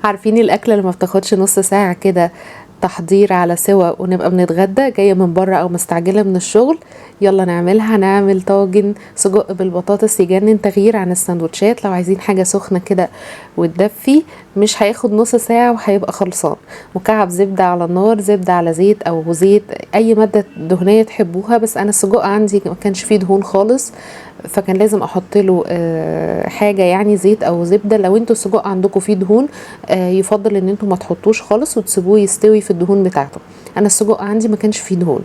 عارفين الاكلة اللي ما بتاخدش نص ساعة كده تحضير على سوا ونبقى بنتغدى، جاية من بره او مستعجلة من الشغل، يلا نعملها. نعمل طاجن سجق بالبطاطس يجنن، تغيير عن السندوتشات. لو عايزين حاجة سخنة كده وتدفي مش هياخد نص ساعة وهيبقى خلصان. مكعب زبدة على النار، زبدة على زيت او زيت، اي مادة دهنية تحبوها، بس انا السجق عندي ما كانش فيه دهون خالص، فكان لازم احط له حاجة يعني زيت او زبدة. لو انتوا السجق عندكم فيه دهون، يفضل ان انتوا ما تحطوش خالص وتسيبوه يستوي في الدهون بتاعته. انا السجق عندي ما كانش فيه دهون.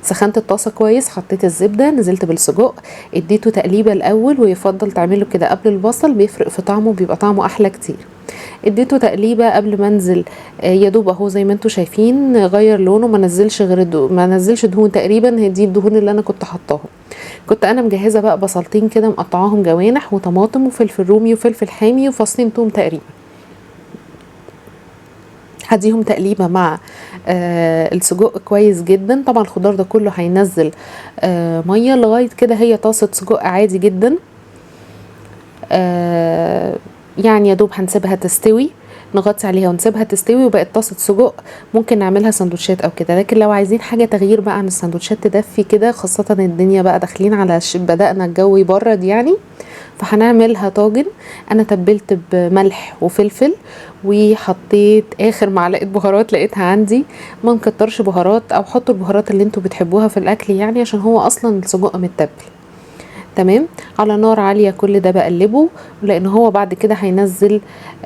سخنت الطاسه كويس، حطيت الزبدة، نزلت بالسجق، اديته تقليبه الاول، ويفضل تعمله كده قبل البصل، بيفرق في طعمه، بيبقى طعمه احلى كتير. اديته تقليبه قبل ما انزل، يا دوب اهو زي ما انتوا شايفين غير لونه، ما نزلش غير ما نزلش دهون تقريبا، هي دي الدهون اللي انا كنت حطاها. كنت انا مجهزة بقى بصلتين كده مقطعاهم جوانح، وطماطم وفلفل رومي وفلفل حامي وفصين توم تقريبا. هديهم تقليبه مع السجق كويس جدا. طبعا الخضار ده كله هينزل مية لغاية كده، هي طاسه سجق عادي جدا، يا دوب هنسيبها تستوي، نغطي عليها ونسيبها تستوي، وبقت طاسه سجق ممكن نعملها سندوتشات او كده. لكن لو عايزين حاجة تغيير بقى عن السندوتشات تدفي كده، خاصة الدنيا بقى داخلين على بدأنا الجو يبرد يعني، فهنعملها طاجن. انا تبلت بملح وفلفل، وحطيت اخر معلقه بهارات لقيتها عندي. ما نكترش بهارات، او حطوا البهارات اللي انتوا بتحبوها في الاكل يعني، عشان هو اصلا السجق متبل. تمام، على نار عالية كل ده بقلبه، لان هو بعد كده هينزل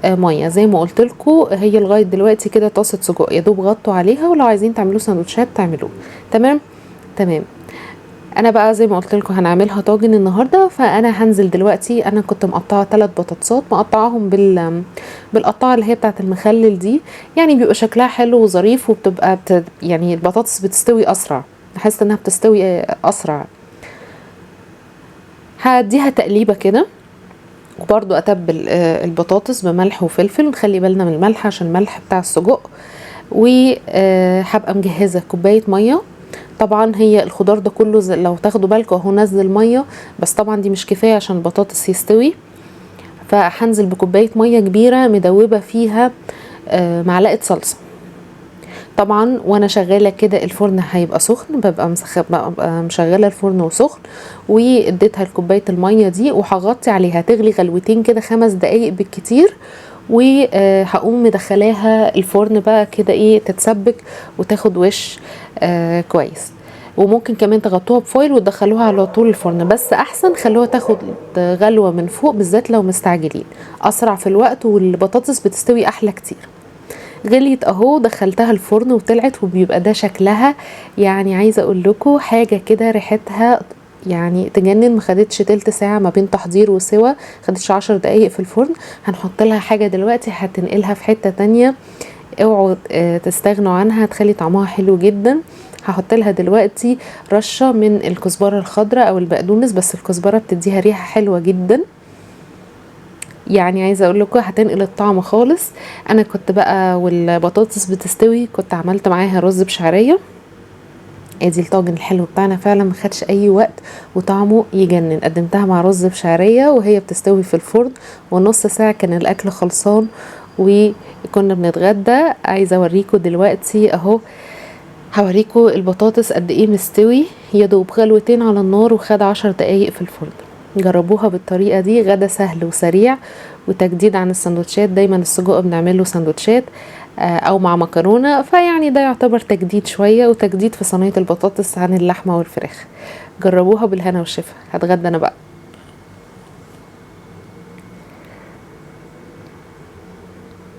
مية زي ما قلت لكم. هي لغاية دلوقتي كده طاسه سجق، يا دوب غطوا عليها، ولو عايزين تعملوا سندوتشات تعملوه. تمام تمام. انا بقى زي ما قلت لكم هنعملها طاجن النهارده، فانا هنزل دلوقتي. انا كنت مقطعه 3 بطاطسات، مقطعاهم بالقطعه اللي هي بتاعه المخلل دي، بيبقى شكلها حلو وظريف، وبتبقى البطاطس بتستوي اسرع، بحس انها بتستوي اسرع. هديها تقليبه كده، وبرضو اتبل البطاطس بملح وفلفل، ونخلي بالنا من الملح عشان الملح بتاع السجق. وهبقى مجهزة كوباية مية. طبعا هي الخضار ده كله لو تاخدوا بالكم اهو نزل مية، بس طبعا دي مش كفاية عشان البطاطس يستوي، فهنزل بكوبايه مية كبيرة مدوبه فيها معلقه صلصه. طبعا وانا شغالة كده الفرن هيبقى سخن، ببقى مشغله الفرن وسخن، واديتها الكوباية المية دي، وهغطي عليها تغلي غلوتين كده 5 دقايق بالكتير، وهقوم مدخلاها الفرن بقى كده تتسبك وتاخد وش كويس. وممكن كمان تغطوها بفويل وتدخلوها على طول الفرن، بس احسن خلوها تاخد غلوه من فوق، بالذات لو مستعجلين، اسرع في الوقت والبطاطس بتستوي احلى كتير. غليت اهو، دخلتها الفرن وطلعت، وبيبقى ده شكلها. عايزه اقول لكم حاجة كده ريحتها تجنن. ما خدتش تلت ساعة ما بين تحضير وسوا، خدتش 10 دقايق في الفرن. هنحط لها حاجة دلوقتي هتنقلها في حتة تانية، اوعوا تستغنوا عنها، هتخلي طعمها حلو جدا. هحط لها دلوقتي رشه من الكزبره الخضراء او البقدونس، بس الكزبره بتديها ريحه حلوة جدا، عايزه اقول لكم هتنقل الطعم خالص. انا كنت بقى والبطاطس بتستوي كنت عملت معاها رز بشعريه. ادي الطاجن الحلو بتاعنا، فعلا ما خدش اي وقت وطعمه يجنن. قدمتها مع رز بشعريه وهي بتستوي في الفرن، ونص ساعة كان الاكل خلصان وكنا بنتغدى. عايزه اوريكم دلوقتي اهو، هوريكم البطاطس قد ايه مستوي، يا دوب غلوتين على النار وخد 10 دقايق في الفرن. جربوها بالطريقة دي، غدا سهل وسريع وتجديد عن السندوتشات. دايما السجق بنعمله سندوتشات، او مع مكرونه، فيعني ده يعتبر تجديد شوية، وتجديد في صينية البطاطس عن اللحمة والفراخ. جربوها بالهنا والشفا. هتغدى انا بقى.